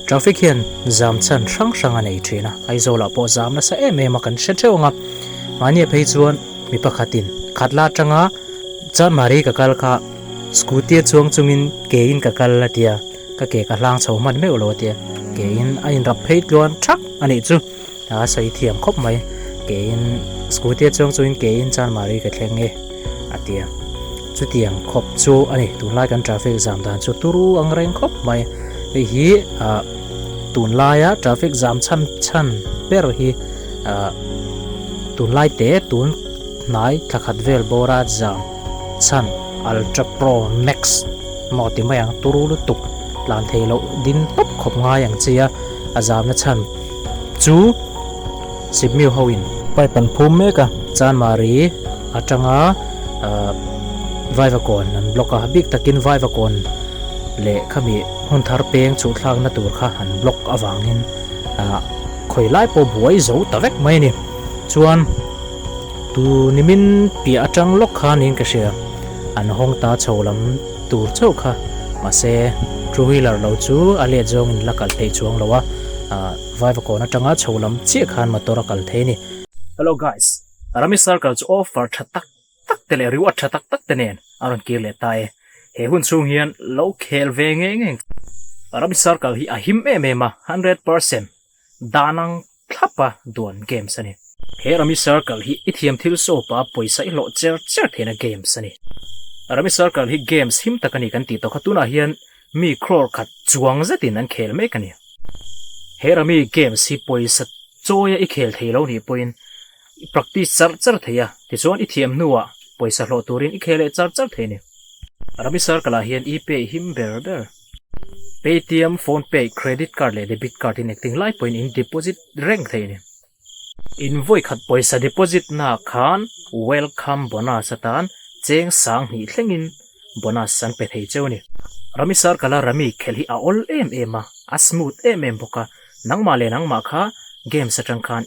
Traffic hian zam chhan hrang hrang a nei thin a, Aizawlah pawh zam nasa em em a kan hre theuh ang a, mahnia phei chuan mi pakhatin khatla atanga Chanmari ka kal kha scooty a chuang chungin kein ka kal a tia, ka ke ka hlang chho hman meuh lo a tia, kein a inrap phei tluan thak a nih chu. A sawi thiam khawp mai. Keiin scooty a chuang chuin keiin Chanmari ka thleng e a ti a. Chutiang khawp chu a ni. Tunlai kan traffic zam dan chu turu ang reng khawp mai. Hei hi ah tunlaia traffic zam chhan chhan ber hi ah tunlai te tun hnai thla khat vel bawra zam chhan Ultra Pro Max maw ti mai ang turu lutuk tlan thei loh ding tawp khawp ngai ang chi a a zamna chhan Chu Sipmiu ho in pipe an phum mek a, Chanmari atanga Vaivakawn an block a, bik takin Vaivakawn leh khami hmun thar peng chhuh thlakna tur kha an block avangin khawi lai pawh buai zo ta vek mai a ni. Chuan tu nimin piah atang lawk kha niin ka hria, an hawng ta chho lam tur chauh kha mahse two wheeler lo chu a let zawngin la kal theih chuang lo a, Vaivakawn atanga chho lam chiah khan motor a kal thei a ni. Hello guys, Rami Circle chu offer tha tak tak te leh reward tha tak tak te nen a rawn kir leh ta e. He hun chhung hian lo khel ve ngei ngei. Rami Circle hi a him em em a, 100% dan ang thlap a duan games a ni. He Rummy Circle hi i thiam thil sawpa pawisa i hlawh cher cher theihna games a ni. Rummy Circle hi games him tak a ni kan tih tawh kha tunah hian mi crore khat chuang zetin an khel mek a ni. He Rummy games hi pawisa chawia i khel thei lo nih pawhin i practice char char thei a, tichuan i thiam hnuah pawisa hlawh turin i khel leh char char thei a ni. Rummy Circle ah hian i pay him ber ber. Paytm, PhonePe, Credit Card leh Debit Card in engtin lai pawhin in deposit reng thei a ni. In vawi khat pawisa deposit na khan welcome bonus atan cheng sang hnih thlengin bonus an pe thei cheu a ni. Rummy Circle a Rummy khelh hi a awl em em a, a smooth em em bawk a, nangmah leh nangmah kha games atang khan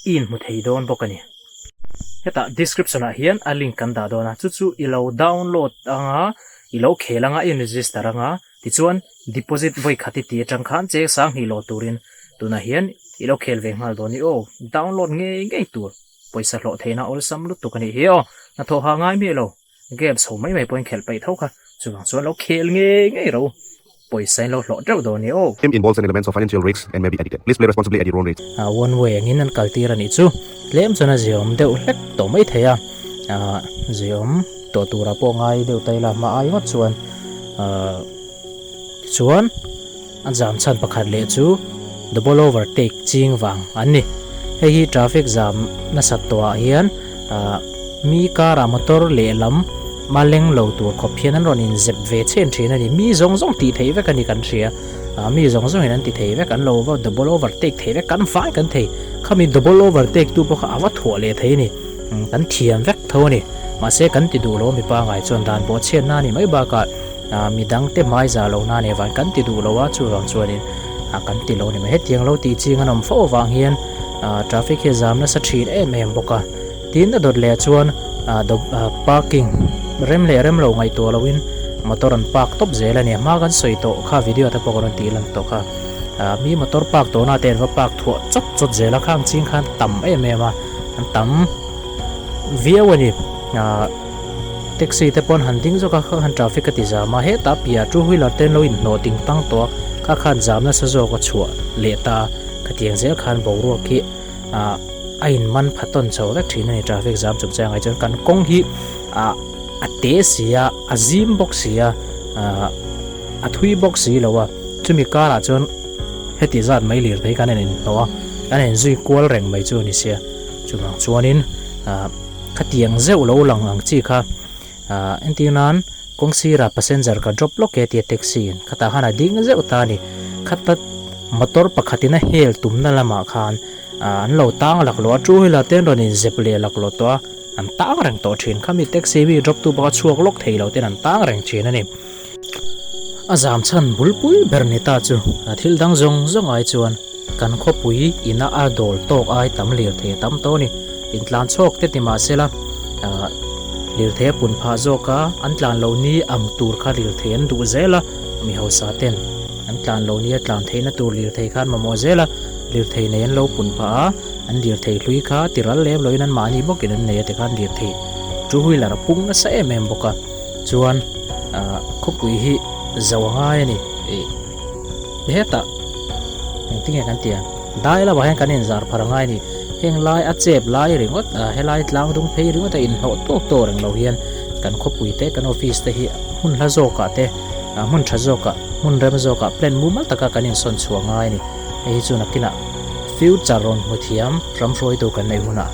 i inhmu thei dawn bawk a ni. Hetah description ah hian a link kan dah dawn a, chu chu i lo download anga i lo khel anga i in register anga tichuan deposit vawi khat i tih atang khan cheng sang hnih lo turin tunah hian i lo khel ve nghal dawn ni aw, download ngei ngei tur pawisa hlawh theihna awlsam lutuk a nih hi aw, hnathawh ha ngai miah lo. Games ho mai mai pawhin khelh paih tho kha, chuvang chuan lo khel ngei ngei ro, pawisa in lo hlawh teuh dawn ni aw. Game involves an elements of financial risks and may be addicted. Please play responsibly at your own risk. One way angin an kal tir a nih chu tlem chuan a ziaawm deuh hlek tawh mai thei a, ziaawm tawh turah pawh ngai deuh ta ila hma ai ngawt chuan tichuan a zam chhan pakhat leh chu double overtake ching vang an ni. Hei hi traffic zam nasat tawhah hian mi karah motor lehlam ma leng lo tur khawp hian an rawn inzep ve chhen thin a ni. Mi zawng zawng tih theih vek a ni kan hria. Mi zawng zawngin an ti thei vek, an lo va double overtake thei vek, kan vai kan thei. Khami double overtake tu pawh kha a va thuah leh thei a ni. Kan thiam vek tho a ni. Mahse kan ti duh lo a mipa ngai chuan dan pawh chhiatna a nih mai bakah, Midangte hmaiza lo na nih avangin kan ti duh lo a, chuvang chuanin kan ti lo a ni mai. Hetiang lo tih ching an awm fo avang hian traffic hi a zam nasa thin em em bawk a. Tin, a dawt leh chuan parking rem leh rem lo ngaihtuah loin motor an park tawp zel a ni. Hma kan sawi tawh kha video te pawh ka rawn tih lan tawh kha. Mi motor park tawhna te an va park thuah chawt chawt zel a, khang ching khan tam em em a, an tam viau a ni. Taxi te pawn han ding zawk a kha khan traffic a ti zam a, hetah piah two wheeler te an lo inhnawh ding tang tawh a, kha khan zam nasa zawk a chhuah leh ta a, khatiang zel khan boruak hi ah a in man pha tawn chho vek thin a ni traffic zam chung chiang ai chuan kan kawng hi ah a te si a, a zim bawk si a, ah a thui bawk si lo a, chumi karah chuan heti zat mai lirthei khan an inhnawh a, an inzui kual reng mai chu a ni sia, chuvang chuanin ah. Khatiang zeuh lo lang ang chi kha ah entir nan kawng sirah passenger ka drop lawk e tia taxi in khatah khan a ding zeuh ta a ni. Khata motor pakhatin a hel tumna lamah khan ah an lo tang laklawh a two wheeler te an rawn inzep leh laklawh tawh a an tang reng tawh thin. Khami taxi mi drop tu bawk a chhuak lawk thei lo ten an tang reng thin a ni. A zam chhan bulpui ber ni ta chu a thil dang zawng zawng ai chuan kan khawpui ina a dawl tawk ai tam lirthei a tam tawh a ni. Intlan chhawk te ti mah sela ah lirthei a pun phah zawk a, an tlan lo ni ang tur kha lirthei an duh zel a, mi hausa ten. An tlan lo nia tlan theihna tur lirthei khan mamawh zel a, lirthei nei an lo pun phah a, an lirthei hlui kha ti ral lem loin an mahni bawkin an nei a tikhan lirthei two wheeler a pung nasa em em bawk a, chuan ah khawpui hi zo a ngai a ni ih hetah engtinge kan tih ang dai lamah hian kan inzar phar a ngai a ni heng lai a chep lai ringawt ah helai tlang dung phei ringawt a inhnawh tawk tawk reng lo hian kan khawpui te kan office te hi hmun hla zawkah te ah hmun tha zawkah hmun rem zawkah plan mumal taka kan insawn chhuah ngai a ni hei hi chu nakinah future rawn hmu thiam ram hruaitu kan neih hunah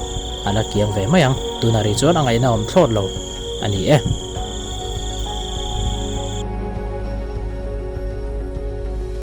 a la kiang ve mai ang tunah rih chuan a ngaihna awm thlawt lo a ni e.